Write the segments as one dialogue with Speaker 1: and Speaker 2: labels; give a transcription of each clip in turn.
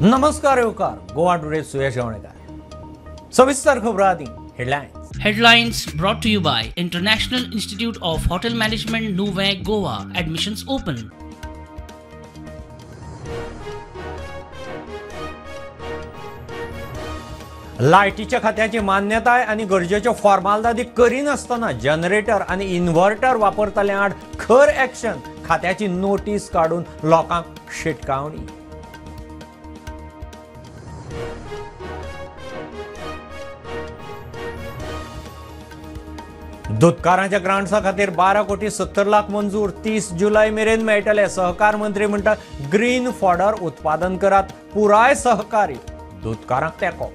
Speaker 1: नमस्कार येवकार गोवा टुडे सुयश गावणेकर. सविस्तर खबरो आदी headlines.
Speaker 2: Headlines brought to you by International Institute of Hotel Management, Nuvem, Goa. Admissions open.
Speaker 1: लायटीच्या खात्याची मान्यताय आनी गरजेच्यो फॉर्मालदादी करिनासतना जनरेटर आनी इन्व्हर्टर वापरतल्या आड खर ॲक्शन. खात्याची नोटीस काडून लोकांक शिटकावणी. दुदकारांच्या ग्रांट्सा खातीर 12 कोटी 70 लाख मंजूर. 30 जुलय मेरेन मेळटले. सहकार मंत्री म्हणटा ग्रीन फॉडर उत्पादन करात, पुराय सहकारी. दुदकारांक तेंको.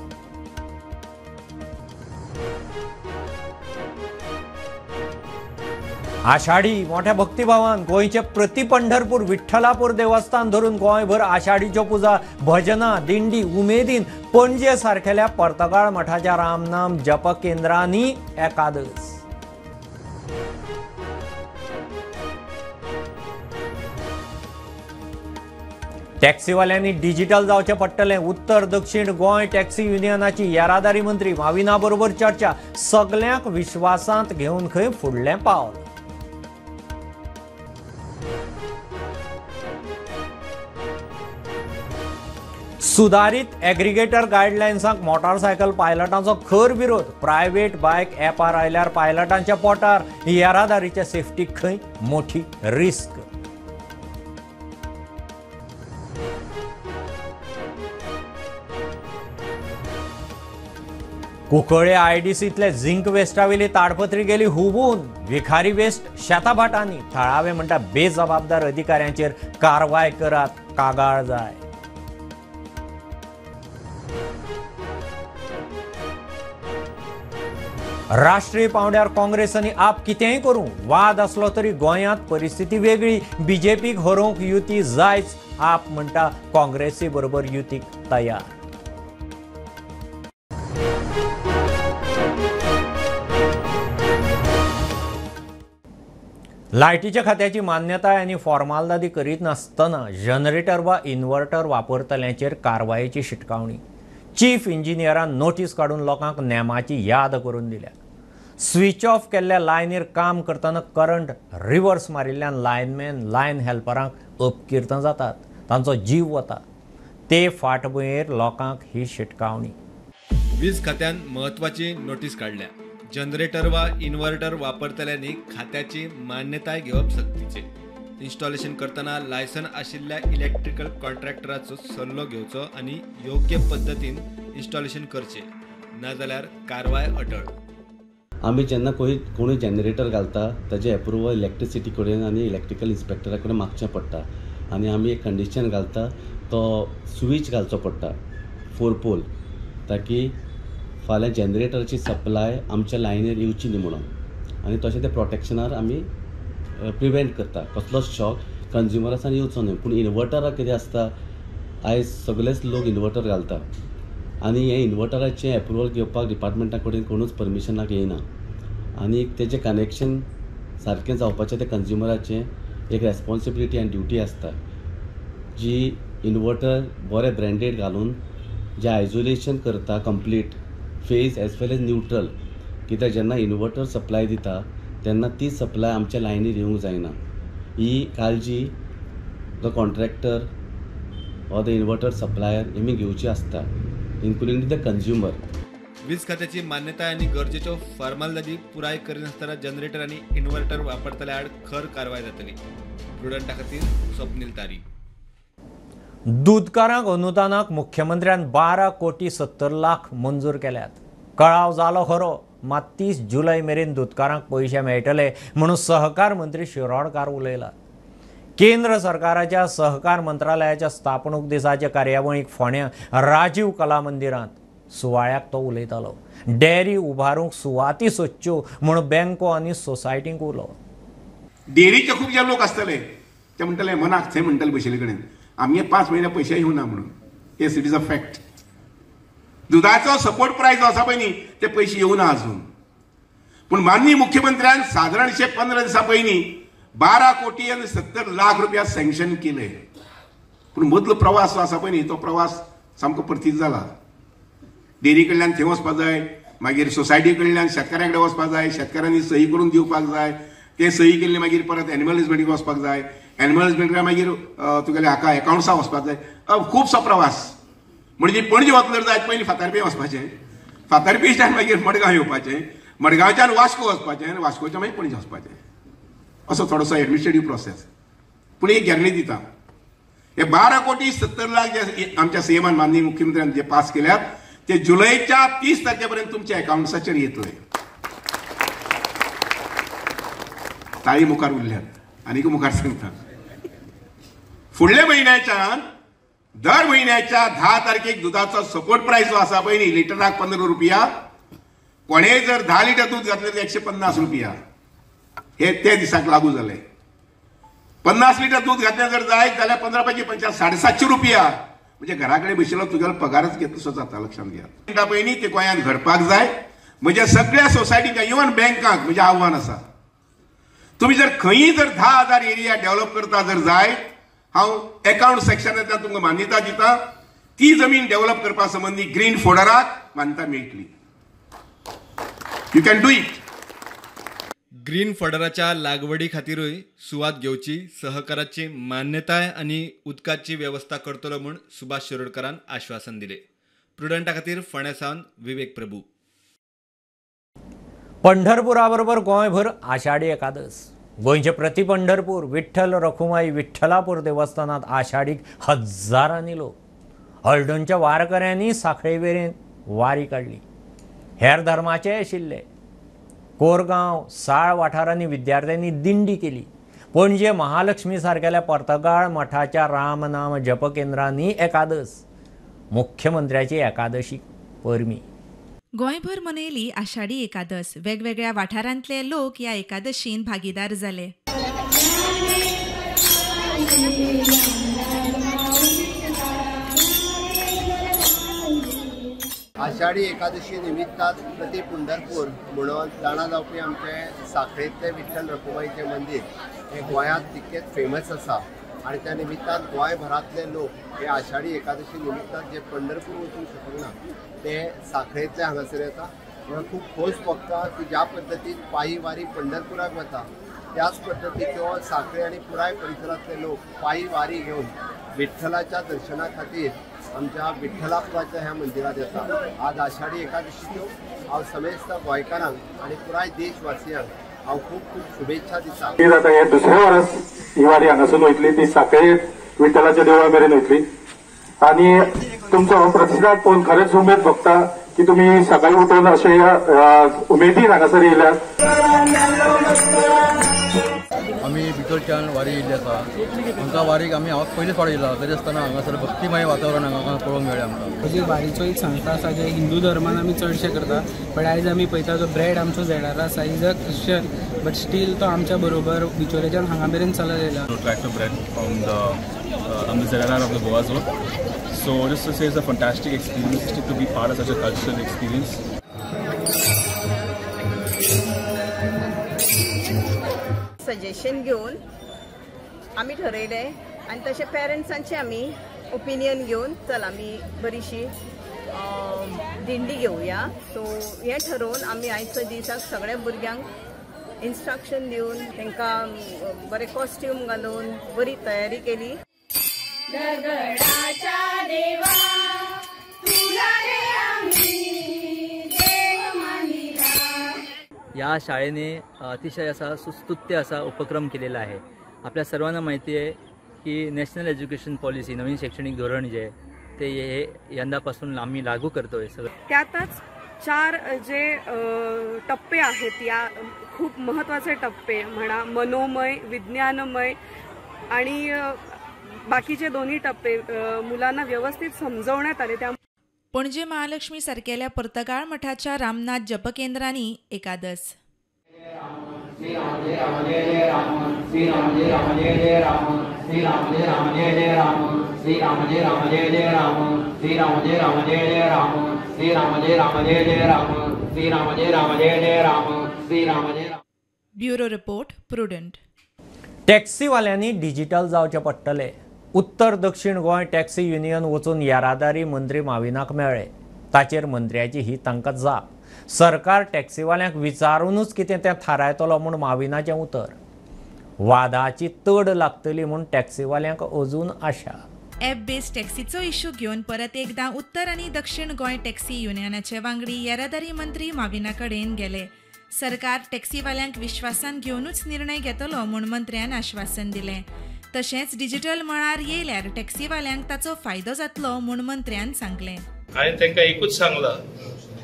Speaker 1: आषाढी मोठ्या भक्तिभावान गोंयचे प्रति पंढरपूर विठ्ठलापूर देवस्थान धरून गोंयभर आषाढीच्यो पुजा, भजनां, दिंडी उमेदीन. पणजे सारकेल्या पर्तगाळ मठाच्या रामनाम जप केंद्रांनी एकादस. टॅक्सीवाल्यांनी डिजिटल जावचें पडटलें. उत्तर दक्षिण गोंय टॅक्सी युनियनाची येरादारी मंत्री माविना बरोबर चर्चा. सगल्यांक विश्वासांत घेवन खंय फुडलें पावल. सुदारीत एग्रीगेटर गायडलायन्सांक मोटारसायकल पायलटांचो खर विरोध. प्रायव्हेट बायक ॲपार आयल्यार पायलटांच्या पोटार. येरादारीच्या सेफ्टीक खंय मोठी रिस्क. कुंकळ्ळे आयडीसींतले झिंक वेस्टावेली ताडपत्री गेली हुबून. विखारी वेस्ट शेताभाटांनी. थळावे म्हणटा बेजबाबदार अधिकाऱ्यांचेर कारवाय करात, कागाळ जाय. राष्ट्रीय पावंड्यार काँग्रेस आनी आप कितेंय करूं, वाद आसलो तरी गोंयांत परिस्थिती वेगळी. बीजेपीक हरोवंक युती जायच. आप म्हणटा काँग्रेसी बरोबर युतीक तयार. लायटीच्या खात्याची मान्यताय आनी फॉर्मालदादी करीत नासतना जनरेटर वा इन्व्हर्टर वापरतल्यांचेर कारवायेची शिटकावणी. चीफ इंजिनियरान नोटीस काडून लोकांक नेमाची याद करून दिल्या. स्विच ऑफ केल्ल्या लायनीर काम करतना करंट रिवर्स मारिल्ल्यान लायनमॅन लायन हेल्परांक अपकीर्त जातात, तांचो जीव वता. ते फाटभुंयेर लोकांक ही शिटकावणी.
Speaker 3: वीज खात्यान म्हत्वाची नोटीस काडल्या. जनरेटर वा इन्व्हर्टर वापरतल्यांनी खात्याची मान्यताय घेवप सक्तीचें. इन्स्टॉलेशन करतना लायसन आशिल्ल्या इलेक्ट्रिकल कॉन्ट्रॅक्टराचो सल्लो घेवचो आनी योग्य पद्दतीन इन्स्टॉलेशन करचें, नाजाल्यार कारवाय अटळ.
Speaker 4: आमी जेन्ना कोणूय जनरेटर घालता ताजें एप्रुवल इलेक्ट्रिसिटी कडेन आनी इलेक्ट्रिकल इन्स्पेक्टरा कडेन मागचें पडटा आनी आमी एक कंडिशन घालता, तो स्विच घालचो पडटा 4 पोल, ताकी फाल्यां जनरेटराची सप्लाय आमच्या लायनीर येवची न्ही म्हणून. आनी तशें ते प्रोटेक्शनार आमी प्रिवेंट करता, कसलोच शॉक कंज्युमरासान येवचो न्हय. पूण इन्वर्टराक कितें आसता, आयज सगळेच लोक इन्वर्टर घालता आनी हें इन्वर्टराचें एप्रुवल घेवपाक डिपार्टमेंटा कडेन कोणूच परमिशनाक येयना आनी तेजें कनेक्शन सारकें जावपाचें तें कंज्युमराचें एक रेस्पोन्सिबिलिटी आनी ड्युटी आसता, जी इन्वर्टर बरें ब्रँडेड घालून जें आयजोलेशन करता complete phase as well as neutral. कित्याक जेन्ना इन्वर्टर सप्लाय दिता तेन्ना ती सप्लाय आमच्या लायनीर येवंक जायना. ही काळजी the contractor or the inverter supplier हेमी घेवची आसता, इन्क्लुडींग the consumer.
Speaker 3: वीज खात्याची मान्यताय आनी गरजेच्यो फॉर्मालदादी पुराय करिनासतना जनरेटर आनी इन्व्हर्टर वापरतल्या आड खर कारवाय जातली. प्रुडंटा खातीर स्वप्नील तारी.
Speaker 1: दुदकारांक अनुदानाक मुख्यमंत्र्यान 12 कोटी 70 लाख मंजूर केल्यात. कळाव जालो खरो, मात 30 जुलय मेरेन दुदकारांक पयशे मेळटले म्हणून सहकार मंत्री शिरोडकार उलयला. केंद्र सरकाराच्या सहकार मंत्रालयाच्या स्थापणूक दिसाच्या कार्यावळीक फोंड्या राजीव कला मंदिरांत सुवाळ्याक तो उलयतालो. डेअरी उबारूंक सुवाती सोदच्यो म्हूण बँको आनी सोसायटींक उलो.
Speaker 5: डेअरीचे खूब जे लोक आसतले ते म्हणटले मनाक थंय म्हणटले बशिल्ले कडेन आमगे 5 म्हयने पयशे येवना म्हणून. Yes, it is a fact. दुधाचो सपोर्ट प्रायस जो आसा पळय न्ही ते पयशे येवना अजून. पूण माननीय मुख्यमंत्र्यान सादारणशे 15 दिसां पयलीं 12 कोटी आनी 70 लाख रुपया सँक्शन केले. पूण मदलो प्रवास जो आसा पळय न्ही तो प्रवास सामको परतीत जाला. डेअरी कडल्यान थंय वचपाक जाय, मागीर सोसायटी कडल्यान शेतकाऱ्यां कडेन वचपाक जाय, शेतकाऱ्यांनी सही करून दिवपाक जाय, ते सही केल्ले मागीर परत एनिमल हजबंडरीक वचपाक जाय, एनिमल हजबंडरी मागीर तुगेले हाका एकावंट्सा वचपाक जाय. खुबसो प्रवास. म्हणजे पणजे वतले जायत पयलीं फातर्पें वचपाचें, फातर्पेंच्यान मागीर मडगांव येवपाचें, मडगांवच्यान वास्को वचपाचें आनी वास्कोच्यान मागीर पणजे वचपाचें. असो थोडोसो एडमिनिस्ट्रेटीव प्रोसेस. पूण एक गॅरंटी दिता, हे 12 कोटी 70 लाख जे आमच्या सीएमान माननीय मुख्यमंत्र्यान जे पास केल्यात ते जुलयच्या 30 तारखे पर्यंत तुमच्या अकावंट्साचेर येतले. ताळी मुखार उरल्यात आनीक मुखार सांगता. फुडल्या म्हयन्याच्यान दर म्हयन्याच्या 10 तारखेक दुदाचो सपोर्ट प्रायस जो आसा पळय न्ही लिटराक 15 रुपया, कोणेय जर 10 लिटर दूद घातलें तर 150 रुपया हे ते दिसाक लागू जाले. 50 लिटर दूद घातलें जर जायत जाल्यार 15 पांचे 50 750 रुपया. म्हणजे घरा कडेन बशिल्लो तुगेलो पगारच घेतलोसो जाता. लक्षांत घेयात. पळय न्ही ते गोंयांत घडपाक जाय. म्हज्या सगळ्या सोसायटींक इवन बँकांक म्हजें आव्हान आसा, तुमी जर खंयी जर 10,000 एरिया डेव्हलप करता जर जाय, हांव एकावंट सेक्शनांतल्यान तुमकां मान्यता दिता, ती जमीन डेव्हलप करपा संबंदी ग्रीन फोडराक मान्यता मेळटली. You can do it.
Speaker 3: Green फडराच्या लागवडी खातीरूय सुवात घेवची, सहकाराची मान्यताय आनी उदकाची वेवस्था करतलो म्हूण सुभाष शिरोडकरान आश्वासन दिले. प्रुडंटा खातीर फोंड्या सावन विवेक प्रभू.
Speaker 1: पंढरपुरा बरोबर गोंयभर आषाढी एकादस. गोंयचे प्रति पंढरपूर विठ्ठल रखुमाई विठ्ठलापूर देवस्थानात आषाढीक हजारांनी लोक. हळदणच्या वारकऱ्यांनी साखळेवेरेन वारी काडली. हेर धर्माचे आशिल्ले. कोरगांव साळ वाठारांनी विद्यार्थ्यांनी दिंडी केली. पणजे महालक्ष्मी सारकेल्या पर्तगाळ मठाच्या रामनाम जप केंद्रांनी एकादस. मुख्यमंत्र्याची एकादशी परमी.
Speaker 6: गोंयभर मनयली आषाढी एकादस. वेगवेगळ्या वाठारांतले लोक ह्या एकादशीन भागीदार जाले.
Speaker 7: आषाढी एकादशी निमित्तान प्रति पंढरपूर म्हणून जाणा जावपी आमचे साखळेंतलें विठ्ठल रखुमाईचें मंदीर हें गोंयांत तितकेंच फेमस आसा आनी त्या निमित्तान गोंयभरांतले लोक हे आषाढी एकादशी निमित्तान जे पंढरपूर वचूंक शकना ते साखळेंतले हांगासर येता. म्हणून खूब खोस भोगता की ज्या पद्दतीन पायी वारी पंढरपुराक वता त्याच पद्दतीचो साखळे आनी पुराय परिसरांतले लोक पायी वारी घेवन विठ्ठलाच्या दर्शना खातीर आमच्या विठ्ठलापुराच्या ह्या मंदिरात येता. आज आषाढी एकादशीच्यो हांव समेस्त गोंयकारांक आनी पुराय देशवासियांक हांव खूब खूब शुभेच्छा दिता.
Speaker 8: आतां हें दुसरें वर्स ही वारी हांगासून वयतली, ती साखळे विठ्ठलाच्या देवळा मेरेन वयतली आनी तुमचो हो प्रतिसाद पळोवन खरेंच उमेद भोगता की तुमी सकाळी उठून अशें उमेदीन हांगासर येयल्यात.
Speaker 9: आमी भितरच्यान वारी येयल्ली आसा. आमकां वारीक आमी हांव पयलीच फावट येयला तरी आसतना हांगासर भक्तिमय वातावरण हांगा पळोवंक मेळ्ळें आमकां.
Speaker 10: जी वारीचो एक संस्था आसा जे हिंदू धर्मान आमी चडशे करता, बट आयज आमी पळयता जो ब्रेड आमचो झेडार आसा is a Christian but still तो आमच्या बरोबर बिचोरेच्यान हांगा मेरेन चलत येयला.
Speaker 11: I'm the ZNR of the Goa zone. So just to say it's a fantastic experience to be part of such a cultural experience.
Speaker 12: Suggestion घेवन आमी ठरयलें आनी तशें पेरंट्सांचे आमी ओपिनियन घेवन चल आमी बरीशी दिंडी घेवया. सो हें ठरोवन आमी आयच्या दिसाक सगळ्या भुरग्यांक इन्स्ट्रक्शन दिवन तांकां बरें कॉस्ट्यूम घालून बरी तयारी केली.
Speaker 13: दगडाच्या देवा तुला रे आम्ही देव मानिला.
Speaker 14: या शाळेने अतिशय असा सुस्तुत्य असा उपक्रम केलेला आहे. आपल्या सर्वांना माहिती आहे की नॅशनल एज्युकेशन पॉलिसी, नवीन शैक्षणिक धोरण जे आहे ते हे यंदापासून आम्ही लागू करतोय सगळं.
Speaker 15: त्यातच 4 जे टप्पे आहेत, या खूप महत्त्वाचे टप्पे म्हणा मनोमय, विज्ञानमय आणि बाकीचे दोन्ही टप्पे मुलांना व्यवस्थित समजवण्यात आले. त्या
Speaker 6: पणजे महालक्ष्मी सारकेल्या पर्तगाळ मठाच्या रामनाथ जपकेंद्रांनी एकादस. Bureau report, Prudent.
Speaker 1: टॅक्सीवाल्यांनी digital जावचें पडटलें. उत्तर दक्षिण गोंय टॅक्सी युनियन वचून येरादारी मंत्री माविनाक मेळ्ळे. ताचेर मंत्र्याची ही तांकां जाप. सरकार टॅक्सीवाल्यांक विचारूनच कितें तें थारायतलो म्हूण माविनाचें उतर. वादाची तड लागतली म्हूण टॅक्सीवाल्यांक अजून आशा.
Speaker 6: ॲप बेस टॅक्सीचो इश्यू घेवन परत एकदां उत्तर आनी दक्षिण गोंय टॅक्सी युनियनाचे वांगडी येरादारी मंत्री माविना कडेन गेले. सरकार टॅक्सीवाल्यांक विश्वासान घेवनूच निर्णय घेतलो म्हूण मंत्र्यान आश्वासन दिलें. तशेंच डिजिटल मळार येयल्यार टॅक्सीवाल्यांक ताचो फायदो जातलो म्हूण मंत्र्यान सांगलें.
Speaker 16: हांवें तांकां एकूच सांगलां,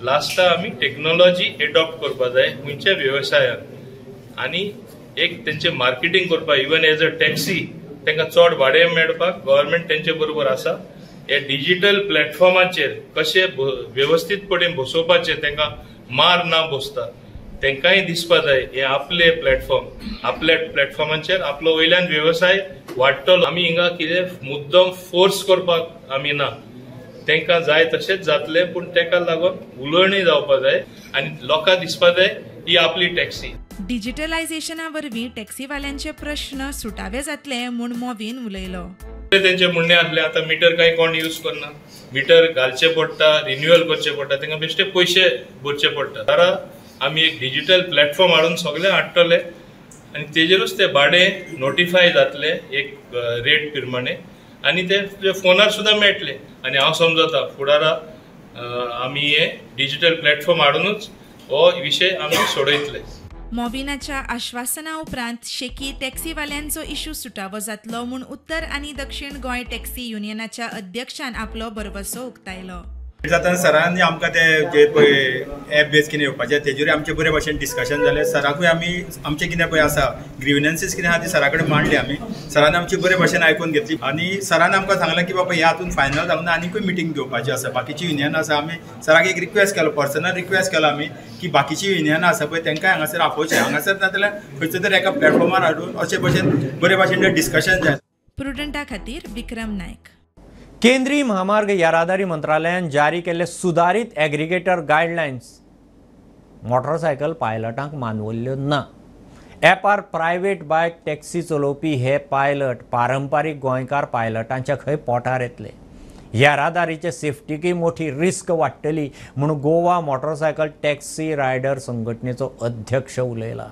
Speaker 16: लास्टा आमी टेक्नॉलॉजी एडॉप्ट करपा जाय खंयच्या वेवसायाक आनी एक तेंचे मार्केटिंग करपाक. इवन एज अ टॅक्सी तांकां चड भाडें मेळपाक गव्हर्मेंट तेंचे बरोबर आसा. हे डिजिटल प्लॅटफॉर्माचेर कशें वेवस्थीतपणे बसोवपाचें, तांकां मार ना बसता, तांकांय दिसपा जाय हे आपले प्लॅटफॉर्म, आपल्या प्लॅटफॉर्माचेर आपलो वयल्यान वेवसाय वाडटलो. आमी हिंगा कितें मुद्दम फोर्स करपाक आमी ना, तांकां जाय तशेंच जातलें, पूण ताका लागून उलोवणें जावपा जाय आनी लोकांक दिसपा जाय ही आपली टॅक्सी.
Speaker 6: डिजिटलायझेशना वरवीं टॅक्सीवाल्यांचे प्रश्न सुटावे जातले म्हूण मोविन उलयलो.
Speaker 16: तेंचे म्हणणें आसलें आतां मिटर कांय कोण यूज करना, मिटर घालचें पडटा, रिन्युअल करचें पडटा, तांकां बेश्टे पयशे भरचे पडटा. तर आमी एक डिजिटल प्लॅटफॉर्म हाडून सगळें हाडटले आनी तेजेरूच ते भाडें नोटिफाय जातले एक रेट प्रमाणे आनी ते फोनार सुद्दां मेळटले. आनी हांव समजता फुडारा आमी हे डिजिटल प्लॅटफॉर्म हाडुनूच हो विशय आमी सोडयतले.
Speaker 6: मोविनाच्या आश्वासना उपरांत शेकी टॅक्सीवाल्यांचो इश्यू सुटावो जातलो म्हूण उत्तर आनी दक्षिण गोंय टॅक्सी युनियनाच्या अध्यक्षान आपलो भरवसो उक्तायलो.
Speaker 17: जाताना सरांनी आमकां ते जे पळय एप बेज कितें येवपाचें तेजेरूय आमचें बरे भाशेन डिस्कशन जालें. सराकूय आमी आमचें कितें पळय आसा ग्रिवनन्सीस कितें आहा ती सरा कडेन मांडली आमी. सरान आमची बरे भाशेन आयकून घेतली आनी सरान आमकां सांगलें की बाबा ह्या हातून फायनल जावंक ना, आनीकूय मिटींग घेवपाची आसा. बाकीची युनियनां आसा, आमी सराक एक रिक्वेस्ट केलो, पर्सनल रिक्वेस्ट केलो आमी की बाकीची युनियनां आसा पळय तांकांय हांगासर आपोवचें, हांगासर ना जाल्यार खंयचो तरी एका प्लॅटफॉर्मार हाडून अशे भाशेन बरे भाशेन डिस्कशन जाय.
Speaker 6: प्रुडंटा खातीर विक्रम नायक.
Speaker 1: केंद्रीय म्हामार्ग येरादारी मंत्रालयान जारी केल्ले सुदारीत एग्रीगेटर गायडलायन्स मोटरसायकल पायलटांक मानवल्ल्यो ना. ॲपार प्रायव्हेट बायक टॅक्सी चलोवपी हे पायलट पारंपारीक गोंयकार पायलटांच्या खंय पोटार येतले. येरादारीचे सेफ्टीकय मोठी रिस्क वाडटली म्हूण गोवा मोटरसायकल टॅक्सी रायडर संघटनेचो अध्यक्ष उलयला.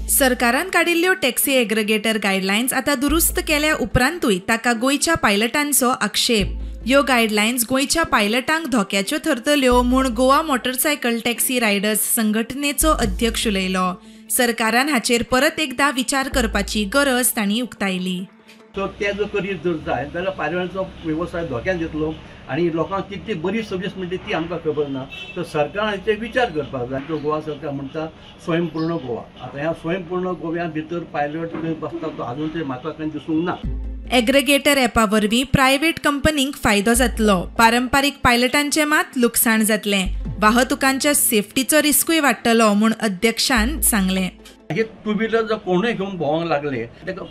Speaker 6: सरकारान काडिल्ल्यो टॅक्सी एग्रीगेटर गायडलायन्स आतां दुरुस्त केल्या उपरांतूय ताका गोंयच्या पायलटांचो आक्षेप. ह्यो गायडलायन्स गोंयच्या पायलटांक धोक्याच्यो थरतल्यो म्हूण गोवा मोटरसायकल टॅक्सी रायडर्स संघटनेचो अध्यक्ष उलयलो. सरकारान हाचेर परत एकदां विचार करपाची गरज तांणी उक्तायली.
Speaker 18: सो ते जर करीत जर जाय जाल्यार पायलटांचो वेवसाय धोक्यान येतलो आनी लोकांक कितली बरी सर्वीस म्हणटा ती आमकां खबर ना. तर सरकारान हाचेर विचार करपाक जाय. गोवा सरकार म्हणटा स्वयंपूर्ण गोवा, आतां ह्या स्वयंपूर्ण गोव्या भितर पायलट खंय बसता तो आजून तरी म्हाका खंय दिसूंक ना.
Speaker 6: एग्रीगेटर ॲपा वरवीं प्रायव्हेट कंपनींक फायदो जातलो, पारंपारीक पायलटांचें मात लुकसाण जातलें. वाहतुकांच्या सेफ्टीचो रिस्कूय वाडटलो म्हूण अध्यक्षान सांगलें.
Speaker 18: हे टू व्हिलर जर कोणूय घेवन भोंवंक लागले ताका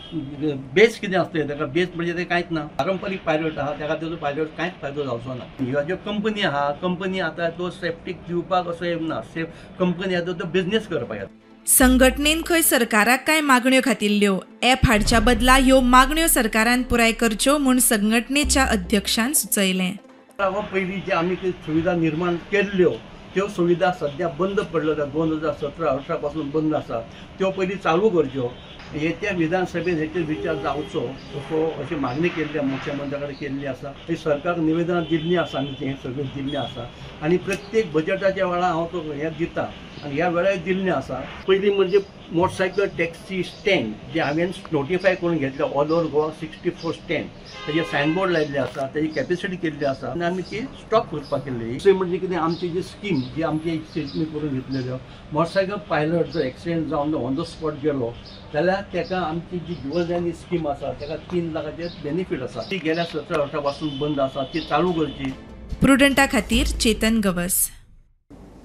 Speaker 18: बेस कितें आसतलें, ताका बेस म्हणजे तें कांयच ना. पारंपारीक पायलट आहा ताका तेजो पायलट कांयच फायदो जावचो ना. ह्यो ज्यो कंपनी आहा, कंपनी आतां तो सेफ्टीक दिवपाक असो येना, सेफ कंपनी आतां तो बिजनेस करपाक येता.
Speaker 6: संघटनेन खंय सरकाराक कांय मागण्यो घातिल्ल्यो. ॲप हाडच्या बदला ह्यो मागण्यो सरकारान पुराय करच्यो म्हूण संघटनेच्या अध्यक्षान सुचयलें.
Speaker 18: पयलीं जे आमी सुविधा निर्माण केल्ल्यो त्यो सुविधा सद्या बंद पडल्यो, 2017-18 पासून बंद आसा, त्यो पयलीं चालू करच्यो. येत्या विधानसभेन हेचेर विचार जावचो असो अशी मागणी केल्ली मुख्यमंत्र्या कडेन केल्ली आसा. ही सरकाराक निवेदनां दिल्लीं आसा, आमी तें सगळें दिल्लें आसा आनी प्रत्येक बजेटाच्या वेळार हांव तो हें दिता आनी ह्या वेळार दिल्लें आसा. पयलीं म्हणजे मोटरसायकल टॅक्सी स्टँड जे हांवें नोटिफाय करून घेतले ऑल ओवर गोवा 64 स्टँड, तेजे सायनबोर्ड लायिल्ले आसा, तेजी कॅपेसिटी केल्ली आसा आनी आमी ती स्टॉप करपाक केल्ली. दुसरें म्हणजे कितें, आमची जी स्कीम जी आमची स्टेटमेंट करून घेतलेल्यो, मोटरसायकल पायलट जर एक्सिडेंट जावन ऑन the spot गेलो जाल्यार ताका आमची जी जीवनदायिनी स्कीम आसा ताका 3 लाखाचे बेनिफीट आसा, ती गेल्या 17 वर्सां पासून बंद आसा, ती चालू करची.
Speaker 6: प्रुडंटा खातीर चेतन गवस.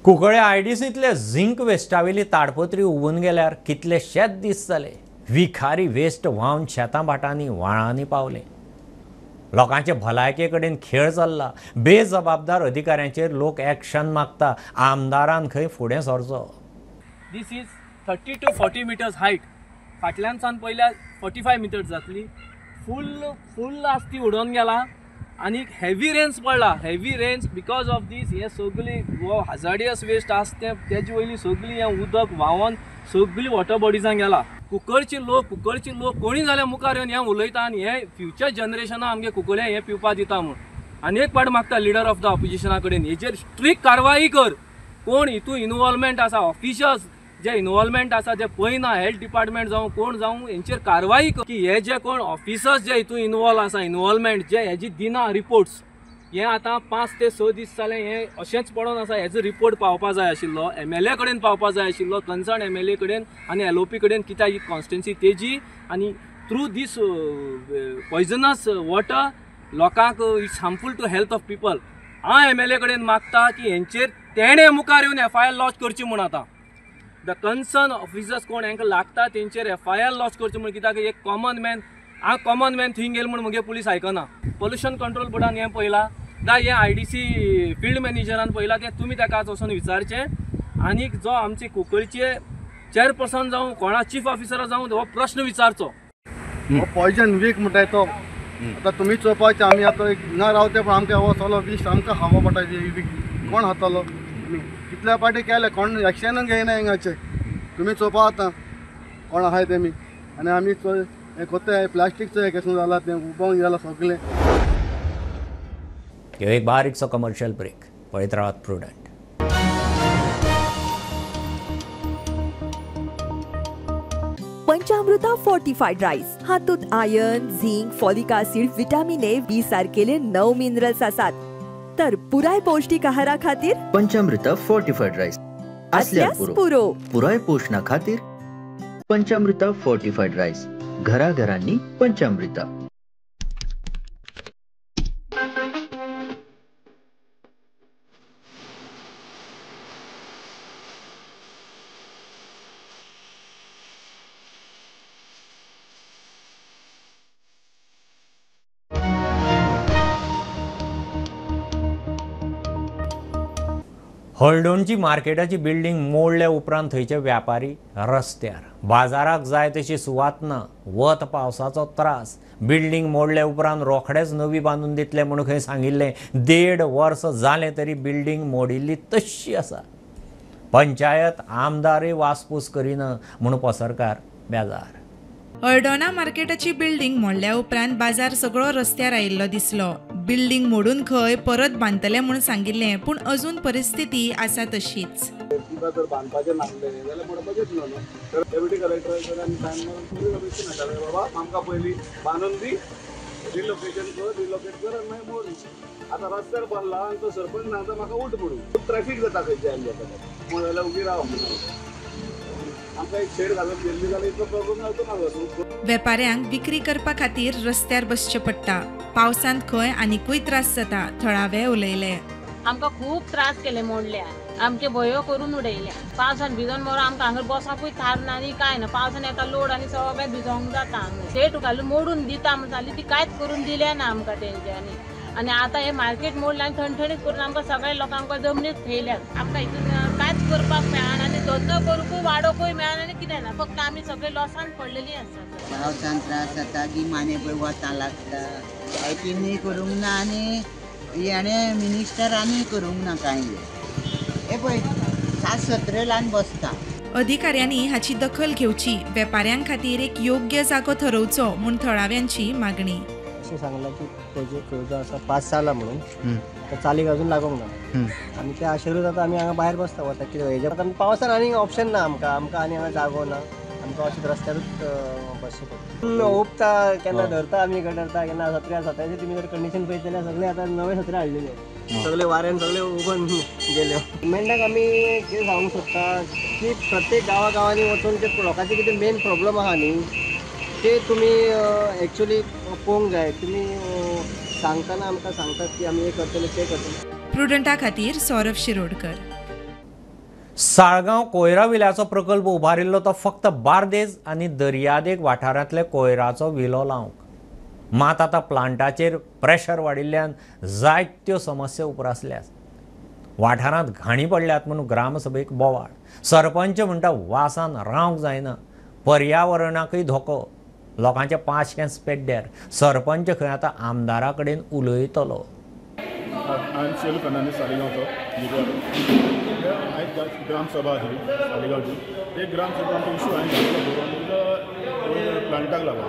Speaker 1: कुंकळे आयडीसींतले झिंक वेस्टावेली ताडपत्री उबून गेल्यार कितलेशेच दीस जाले. विखारी वेस्ट व्हांवन शेतां भाटांनी व्हाळांनी पावले. लोकांचे भलायके कडेन खेळ चल्ला. बेजबाबदार अधिकाऱ्यांचेर लोक एक्शन मागता. आमदारान खंय फुडें सरचो.
Speaker 19: This is 30 to 40 meters height. फाटल्यान सावन पयल्यार 45 मिटर्स जातली. फुल फुल आसा ती उडोवन गेला आनी हेवी रेन्स पडला. Heavy rains because of these हें सगळी हो हजार्डियस वेस्ट आसा तें तेजे वयली सगळी हें उदक व्हांवन सगळी वॉटर बॉडिजान गेला. कुंकळचे लोक कोणी जाल्यार मुखार येवन हें उलयता आनी हें फ्युचर जनरेशना आमगे कुंकळे हें पिवपा दिता म्हूण. आनी एक पाट मागता लिडर ऑफ the ऑपोजिशना कडेन हेजेर स्ट्रिक्ट कारवाई कर. कोण हितून इनवॉल्वमेंट आसा, ऑफिशर्स जे इनवॉल्वमेंट आसा जे पळयना, हेल्थ डिपार्टमेंट जावं कोण जावं, हेंचेर कारवाई कर की हे जे कोण ऑफिसर्स जे हितून इनवॉल्व आसा, इनवॉल्वमेंट जे हेजी दिना रिपोर्ट्स. हे आतां 5 ते 6 दीस जाले हें अशेंच पडोन आसा. हेजो रिपोर्ट पावपा जाय आशिल्लो, MLA कडेन पावपा जाय आशिल्लो, कन्सर्न MLA कडेन आनी LOP कडेन, कित्याक ही कॉन्स्टिट्युएन्सी तेजी आनी थ्रू these poisonous water लोकांक it's harmful to health of people. हांव MLA कडेन मागता की हेंचेर तेणें मुखार येवन FIR launch करची म्हूण. आतां the concern officers कोण हांकां लागता तेंचेर FIR launch करची म्हूण, कित्याक एक कॉमन मॅन, हांव कॉमन मॅन थंय गेलो म्हूण म्हगे पुलीस आयकना. पोल्युशन कंट्रोल बोर्डान हें पळयलां दा हें IDC field मॅनेजरान पळयलां, तें तुमी ताका आज वचून विचारचें. आनी जो आमचे कुंकळचे चेअरपर्सन जावं कोणा चीफ ऑफिसर जावं हो प्रश्न विचारचो.
Speaker 20: पॉयजन वीक म्हणटाय तो आतां तुमी चोवपाचें. आमी आतां हिंगा रावते पण आमकां हो सगळो विश आमकां खावपा पडटा. वीक कोण खातलो? कितल्या पाटी केले कोण एक्शनूच घेयना हिंगाचे. तुमी चोवपा आतां कोण आहाय तेमी. आनी आमी हें कोत्ताय प्लास्टीकचें हें केसून जालां तें उबोंक गेलां सगळें.
Speaker 1: एक बारीकसो कमर्शियल ब्रेक. पळयत रावात प्रुडंट.
Speaker 21: पंचामृता फोर्टिफाईड राईस हातूंत iron, zinc, folic acid, vitamin A, B सारकेले 9 मिनरल्स आसात. तर पुराय पौष्टिक आहारा खातीर
Speaker 22: पंचामृता फोर्टिफाईड राईस असल्यास पुरो. पुराय पोषणा खातीर पंचामृता फोर्टिफाईड राईस, घराघरांनी पंचामृता.
Speaker 1: हळदोणची मार्केटाची बिल्डींग मोडल्या उपरांत थंयचे व्यापारी रस्त्यार, बाजाराक जाय तशी सुवात ना, वत पावसाचो त्रास. बिल्डींग मोडल्या उपरांत रोखडेच नवी बांदून दितले म्हूण खंय सांगिल्लें. 1.5 वर्स जालें तरी बिल्डींग मोडिल्ली तश्शी आसा. पंचायत आमदारय वासपूस करिना म्हूण पसरकार बेजार.
Speaker 6: हळदोणा मार्केटाची बिल्डींग मोडल्या उपरांत बाजार सगळो रस्त्यार आयिल्लो दिसलो. बिल्डींग मोडून खंय परत बांदतले म्हूण सांगिल्लें, पूण अजून परिस्थिती आसा तशीच.
Speaker 20: जर बांदपाचें नासलें जाल्यार मोडपाचेंच न्हू. तर डेप्युटी कलेक्टर कडेन बाबा आमकां पयलीं बांदून दी, रिलोकेशन कर, रिलोकेट कर आनी मागीर मोड. आतां रस्त्यार बांदला आनी तो सरपंच ना जाल्यार म्हाका उठ म्हणून ट्रॅफीक जाता खंय जॅम जाता म्हण जाल्यार उगी राव म्हणून आमकां एक शेड घालून गेल्ली जाल्यार इतलो प्रॉब्लम जावचो ना.
Speaker 6: वेपाऱ्यांक विक्री करपा खातीर रस्त्यार बसचें पडटा. पावसांत खंय आनिकूय त्रास जाता, थळावे उलयले.
Speaker 23: आमकां खूब त्रास केले मोडल्या, आमचे भंयो करून उडयल्या. पावसान भिजोन मरो आमकां हांगा बसाकूय थार ना आनी कांय ना. पावसान येता लोड आनी सगळें भिजोंक जाता. हांगा शेट घालून मोडून दिता म्हण सांगली, ती कांयच करून दिलें ना आमकां तेंच्यांनी. आनी आतां हे मार्केट मोडलें आनी ठणठणीत करून आमकां सगळ्या लोकांक जमनीत थेयल्यात. आमकां हितून कांयच करपाक मेळना आनी धंदो करूंकूय वाडोवकूय मेळना आनी कितें ना. फक्त आमी सगळे लॉसान पडलेली आसा.
Speaker 24: पावसान त्रास जाता, गिमाने पळय वतां लागता. लायटीनूय करूंक ना आनी हेणें मिनिस्टरानूय करूंक ना कांय. हे पळय 7-17 ल्हान बसता.
Speaker 6: अधिकाऱ्यांनी हाची दखल घेवची, वेपाऱ्यां खातीर एक योग्य जागो थरोवचो म्हूण थळाव्यांची मागणी.
Speaker 25: अशें सांगलां की प्रोजेक्ट जो आसा पास जाला म्हणून, तो चालीक अजून लागूंक ना. आनी त्या आशेरूच आतां आमी हांगा भायर बसता वता. कितें हेज्या आमी पावसान आनी ऑप्शन ना आमकां, आमकां आनी हांगा जागो ना, आमकां अशेंच रस्त्यारूच बसचें पडटा. ओपता केन्ना धरता आमी गटरता केन्ना सत्र्या सत्र्याचे तुमी जर कंडिशन पळयत जाल्यार सगळे आतां नवे सत्रे हाडलेले, सगळे वाऱ्यान सगळे उबून गेले. गव्हर्मेंटाक आमी कितें सांगूंक सोदता की प्रत्येक गांवा गांवांनी वचून ते लोकांचे कितें मेन प्रॉब्लम आहा न्ही ते तुमी एक्चुअली पळोवंक जाय. तुमी सांगतना आमकां सांगतात की आमी हें करतले तें करतले.
Speaker 6: प्रुडंटा खातीर सौरभ शिरोडकर.
Speaker 1: साळगांव कोयरा विल्याचो प्रकल्प उबारिल्लो तो फक्त बार्देज आनी दर्यादेग वाठारांतले कोयराचो विलो लावंक. मात आतां प्लांटाचेर प्रेशर वाडिल्ल्यान जायत्यो समस्या उप्रासल्यात. वाठारांत घाणी पडल्यात म्हणून ग्रामसभेक बोवाळ. सरपंच म्हणटा वासान रावंक जायना, पर्यावरणाकय धोको. लोकांचे 500 पेड्ड्यार. सरपंच खंय आतां आमदारा कडेन उलयतलो.
Speaker 2: I am Shelu Fernandes, सालिगांवचो. आयज ग्रामसभा आसली सालिगांवची. एक ग्रामसभा आमचो इशू हांवें घातलो प्लांटाक लागून.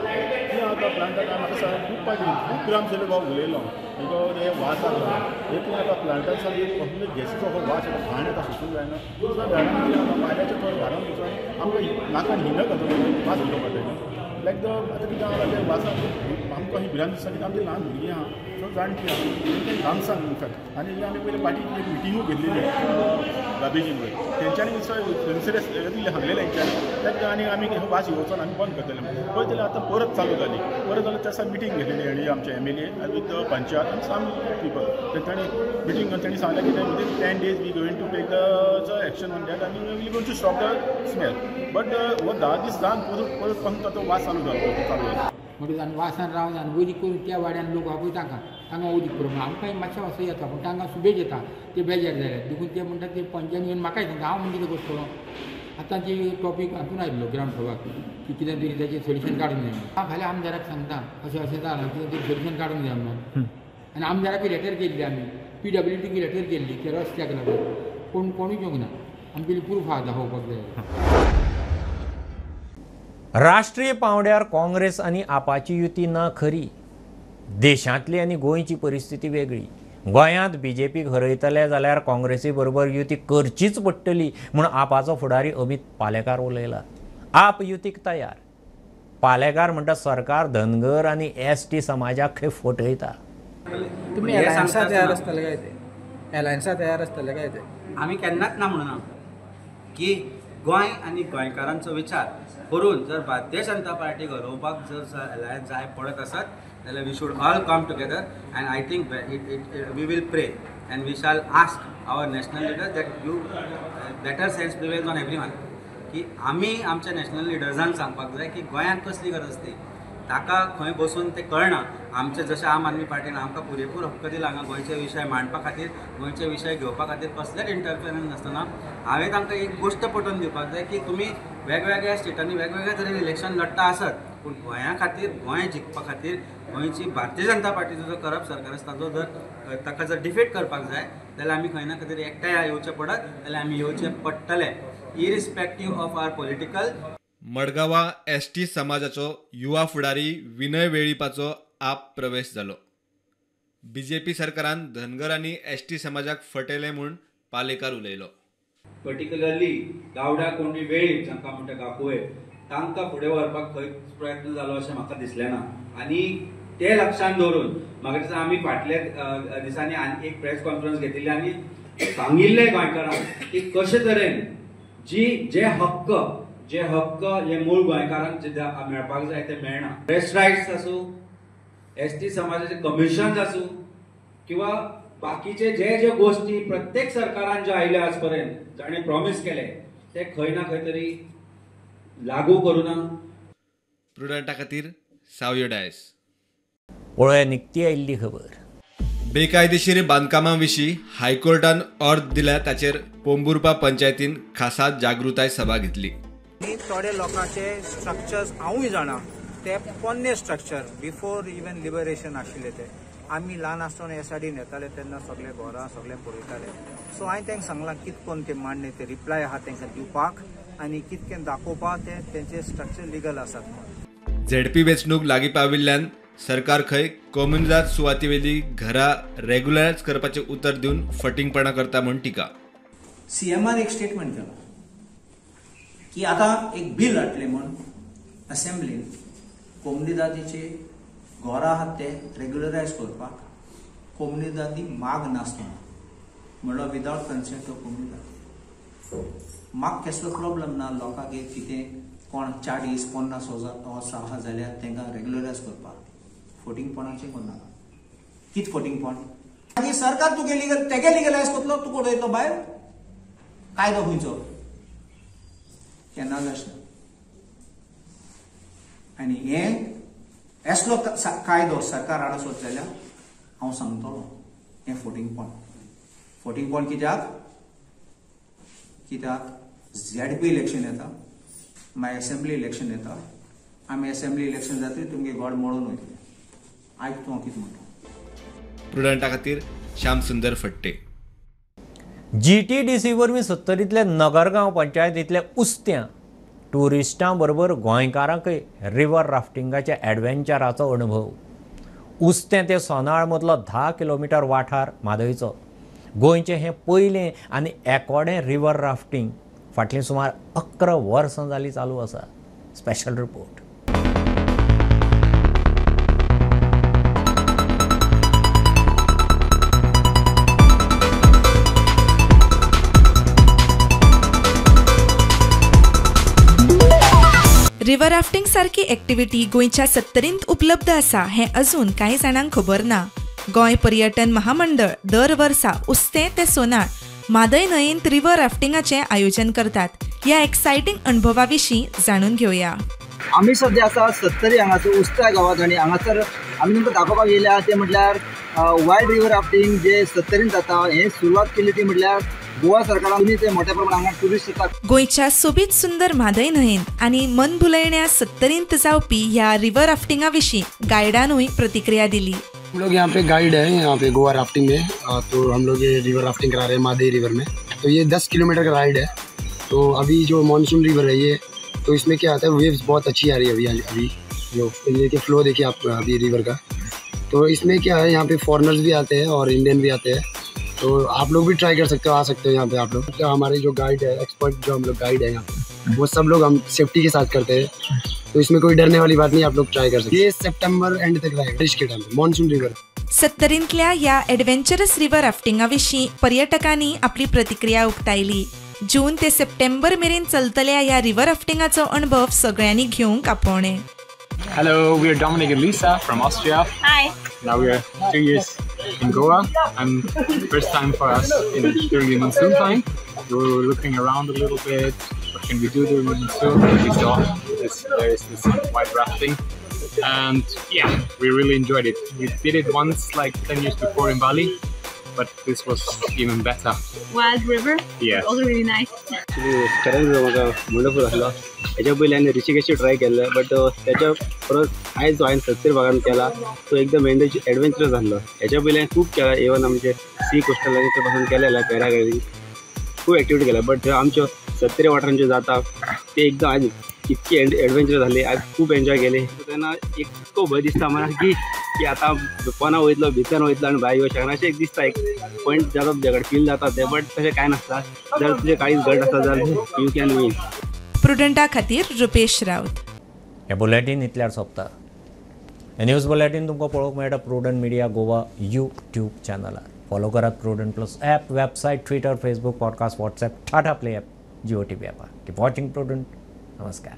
Speaker 2: ती आतां प्लांटाक म्हाका खूब पाटी खूब ग्रामसभे भाव उलयलो because हे वासाक लागून. एक आतां प्लांटाक सारकी कसलो गॅसीचो हो वास येता, घाण येता, सोसूंक जायना. दुसऱ्या घरान वाऱ्याच्या थोडे घरान वचून आमकां नाकान हिंगा घातलो वास येवचो पडटा. लायक the आतां कितें आसा ते वासाक आमकां ही भिरांत दिसता की आमची ल्हान भुरगीं आहा, सो जाणटी आहा, तेंकां ल्हानसान इनफॅक्ट. आनी आमी पयलीं पाटी एक मिटिंगूय घेतलेली गार्बेजीन वयर, तेंच्यांनी सांगलेलें हेंच्यांनी लायक आनी आमी हो वास येवचो ना, आमी बंद करतले. पळय जाल्यार आतां परत चालू जाली. परत जाल्यार त्या दिसा मिटींग घेतलेली हेणी आमचे MLA with panchayat आनी सम पिपल. तांणी मिटींग घेवन तांणी सांगलें की within 10 days we going to take the action on that आनी we going to stop the smell. But हो 10 दीस जावन परत परत तो वास चालू जालो, चालू जालो.
Speaker 3: म्हणटकच आनी वासान रावन आनी वयर करून त्या वाड्यान लोक आहा पळय तांकां तांकां उदीक पुरो म्हणून आमकांय मातशें वास येता, पूण तांकां सुबेज येता, ते बेजार जाले. देखून ते म्हणटा ते पंचायत येवन म्हाकाय सांगता हांव म्हणटा कितें करतलो. आतां जी टॉपीक हातून आयिल्लो ग्रामसभा की कितें तरी ताचें सोल्युशन काडूंक जाय म्हणून. हांव फाल्यां आमदाराक सांगता अशें अशें जालां, कितें तरी सोल्युशन काडूंक जाय म्हणून. आनी आमदाराकूय लेटर केल्ली आमी, PWDक लेटर केल्ली त्या रस्त्याक लागून, पूण कोणूच येवंक ना. आमगेली प्रूफ आहा दाखोवपाक जाय.
Speaker 1: राष्ट्रीय पांवड्यार काँग्रेस आनी आपाची युती ना खरी, देशांतली आनी गोंयची परिस्थिती वेगळी. गोंयांत बीजेपीक हरयतले जाल्यार काँग्रेसी बरोबर युती करचीच पडटली म्हूण आपाचो फुडारी अमित पालेकार उलयला. आप युतीक तयार. पालेकार म्हणटा सरकार धनगर आनी ST समाजाक खंय फटयता.
Speaker 4: तुमी एलायन्सा तयार आसतले काय ते? एलायन्सा तयार आसतले काय ते?
Speaker 5: आमी केन्नाच ना म्हणूना की गोंय आनी गोंयकारांचो विचार करून जर भारतीय जनता पार्टी घडोवपाक जर अलायन्स जाय पडत आसत जाल्यार we should all come together and I think we will pray and we shall ask our national leader that you better sense prevails on everyone की आमी आमच्या नॅशनल लिडर्सांक सांगपाक जाय की गोंयांत कसली गरज ती, ताका खंय बसून तें कळना. आमचें जशें आम आदमी पार्टीन आमकां पुरेपूर हक्क दिला हांगा गोंयचे विशय मांडपा खातीर, गोंयचे विशय घेवपा खातीर कसलेच इंटरफिरन्स नासतना हांवें तांकां एक गोश्ट पटोवन दिवपाक जाय की तुमी वेगवेगळ्या स्टेटांनी वेगवेगळ्या तरेन इलेक्शन लडटा आसत, पूण गोंया खातीर, गोंय जिखपा खातीर गोंयची भारतीय जनता पार्टीचो जो करप सरकार आसा ताचो जर ताका जर डिफीट करपाक जाय जाल्यार आमी खंय ना खंय तरी एकठांय येवचें पडत, जाल्यार आमी येवचें पडटलें इरिस्पेक्टीव ऑफ our political.
Speaker 7: मडगांवां ST समाजाचो युवा फुडारी विनय वेळीपाचो आप प्रवेश जालो. बीजेपी सरकारान धनगर आनी ST समाजाक फटयले म्हूण पालेकार उलयलो.
Speaker 5: पर्टिक्युलरली गावडा कोंडी वेळीप जांकां म्हणटा गाकुवे तांकां फुडें व्हरपाक खंयच प्रयत्न जालो अशें म्हाका दिसलें ना. आनी ते लक्षांत दवरून म्हाका दिसता आमी फाटल्या दिसांनी आनी एक प्रेस कॉन्फरन्स घेतिल्ली आनी सांगिल्लें गोंयकारांक की कशे तरेन जी जे हक्क हे मूळ गोंयकारांक जे मेळपाक जाय ते मेळना. प्रेस रायट्स आसूं, ST समाजाचे कमिशन्स आसूं किंवा बाकीचे जे जे गोष्टी प्रत्येक सरकारान ज्यो आयल्यो आज पर्यंत जाणें प्रॉमीस केले ते खंय ना खंय तरी लागू करूना.
Speaker 7: प्रुडंटा खातीर सावयो डायस.
Speaker 1: पळोवया निकती आयिल्ली खबर.
Speaker 7: बेकायदेशीर बांदकामां विशीं हायकोर्टान अर्ज दिल्या ताचेर पोंबुर्पा पंचायतीन खासा जागृताय सभा घेतली.
Speaker 26: थोडे लोकांचे स्ट्रक्चर्स हांवूय जाणा ते पोन्ने स्ट्रक्चर बिफोर इवन लिबरेशन आशिल्ले ते. आमी ल्हान आसतना SRDन येताले तेन्ना सगळे घरां सगळे पळयताले. सो हांवें तांकां सांगलां कितें करून ते मांडणे ते रिप्लाय आहा तांकां दिवपाक आनी कितकें दाखोवपाक ते तेंचे स्ट्रक्चर लिगल आसात म्हणून.
Speaker 7: झेडपी वेंचणूक लागीं पाविल्ल्यान सरकार खंय कोमुनिदाद सुवातेवेली घरां रेग्युलरायज करपाचें उतर दिवन फटींगपणां करता म्हूण टिका.
Speaker 27: सीएमान एक स्टेटमेंट केलां की आतां एक बील हाडलें म्हूण असेंब्लीन कोमुनिदादीचे घरां आहात ते रेग्युलरायज करपाक कोमुनिदादी माग नासतना, म्हणल्यार विदावट कन्सेंट ऑफ कोमुनिदाद. म्हाका कसलो प्रॉब्लम ना लोकांक एक कितें कोण 40-50 हजार वर्सां आहा जाल्यार तांकां रेग्युलरायज करपाक फटींगपणाचें करनाका. कितें फटींगपण? मागीर सरकार तुगे लिगल तेगे लिगलायज करतलो, तुका उडयतलो भायर. कायदो खंयचो केन्ना जायना. आनी हें असलो कायदो सरकार हाडसत जाल्यार हांव सांगतलो हें फटींगपण. फटींगपण कित्याक? कित्याक ZP election येता, मागीर असेंब्ली इलेक्शन येता
Speaker 26: आमी असेंब्ली इलेक्शन जातली तुमगे गोड मोडून वयतले. आयक तूं हांव कितें म्हणटा.
Speaker 7: प्रुडंटा खातीर श्याम सुंदर फट्टे.
Speaker 1: GTDC वरवीं सत्तरींतले नगरगांव पंचायतींतले उस्त्यां ट्युरिस्टां बरोबर गोंयकारांकय रिवर राफ्टिंगाच्या एडवेंचराचो अणभव. उस्तें ते सोनाळ मदलो 10 किलोमिटर वाठार म्हादयचो. गोंयचें हें पयलें आनी एकोडें रिवर राफ्टिंग फाटलीं सुमार 11 वर्सां जालीं चालू आसा. Special report.
Speaker 6: River rafting सारकी एक्टिविटी गोंयच्या सत्तरींत उपलब्ध आसा हें अजून कांय जाणांक खबर ना. गोंय पर्यटन महामंडळ दर वर्सा उस्तें ते सोनाळ म्हादय न्हंयेंत रिवर राफ्टिंगाचें आयोजन करतात. ह्या एक्सायटींग अणभवा विशीं जाणून घेवया.
Speaker 8: आमी सद्या आसा सत्तरी हांगासर उस्त्या गांवांत आनी हांगासर आमी तुमकां दाखोवपाक येयल्या तें म्हटल्यार वायल्ड रिवर राफ्टिंग जे सत्तरींत जाता हें सुरवात केली ती म्हटल्यार गोवा सरकारान ते मोठ्या प्रमाणात हांगा टुरिस्ट येतात.
Speaker 6: गोंयच्या सोबीत सुंदर म्हादय न्हंयेंत आनी मनभुलयण्या सत्तरींत जावपी ह्या रिवर राफ्टिंगा विशीं गायडानूय प्रतिक्रिया दिली.
Speaker 9: हम लोग यहाँ पे गाइड है यहाँ पे गोवा राफ्टिंग में, तो हम लोग ये रिवर राफ्टिंग करा रहे हैं म्हादई रिवर में. तो ये 10 किलोमीटर का राइड है. तो अभी जो मानसून रिवर है ये, तो इसमें क्या आता है वेव्स बहुत अच्छी आ रही है अभी अभी जो देखिए फ्लो देखिए आप अभी रिवर का. तो इसमें क्या है यहाँ पे फॉरनर्स भी आते हैं और इंडियन भी आते हैं. तो आप लोग भी ट्राई कर सकते हो, आ सकते हो यहाँ पे आप लोग. तो हमारे जो गाइड है एक्सपर्ट जो हम लोग गाइड है यहाँ पे, वो सब लोग हम सेफ्टी के साथ करते हैं. तो इसमें कोई डरने वाली बात नहीं, आप लोग ट्राई कर सकते हैं. ये सितंबर एंड तक रहेगा बारिश के टाइम पे मानसून रिवर.
Speaker 6: सत्तरींतल्या ह्या एडवेंचरस रिवर राफ्टिंगा विशीं पर्यटकांनी आपली प्रतिक्रिया उक्तायली. जून ते सप्टेंबर मेरेन चलतल्या ह्या रिवर राफ्टिंगाचो अणभव सगळ्यांनी घेवंक आपोवणें.
Speaker 10: Hello, we are Dominic and Lisa from Austria.
Speaker 23: Hi.
Speaker 10: Now we are 2 years in Goa and first time for us in during the monsoon time. We were looking around a little bit. What can we do during the monsoon? We saw this, there is this white rafting, and yeah, we really enjoyed it. We did it once like 10 years before in Bali, but this was even better.
Speaker 11: Wild river?
Speaker 10: Yes.
Speaker 11: Also really nice.
Speaker 12: खरेंच म्हाका wonderful आसलो. हेच्या पयलीं हांवें ऋषिकेशूय try केल्लें, but तेच्या परत आयज जो हांवें सत्तरी भागान केला तो एकदम एडवेंचरस आसलो. हेच्या पयलीं हांवें खूब केला, इवन आमचे सी कोस्टल लायनीचे पासून केलेला पॅराग्लायडींग खूब एक्टिविटी केल्या, बट आमच्यो सत्तरी वाठारांत ज्यो जाता ते एकदम आज इतकी एडवेंचर जाली, आज खूब एन्जॉय केले. तेन्ना इतको भंय दिसता मनाक की आतां पोना वयतलो भितर वयतलो आनी भायर येवंक शकना अशें एक दिसता. एक पॉयंट जाता तुज्या कडेन फील जाता तें, बट तशें कांय नासता. जर तुजें काळीज घट आसा जाल्यार you can win.
Speaker 6: प्रुडंटा खातीर रुपेश राउत.
Speaker 1: हे बुलेटीन इतल्यार सोंपता. हे न्यूज बुलेटीन तुमकां पळोवंक मेळटा प्रुडंट मिडिया गोवा यूट्यूब चॅनलार. फॉलो करात Prudent plus app, website, Twitter, Facebook, podcast, WhatsApp, Tata Play app, Jio TV ॲपार. Keep watching prudent. नमस्कार.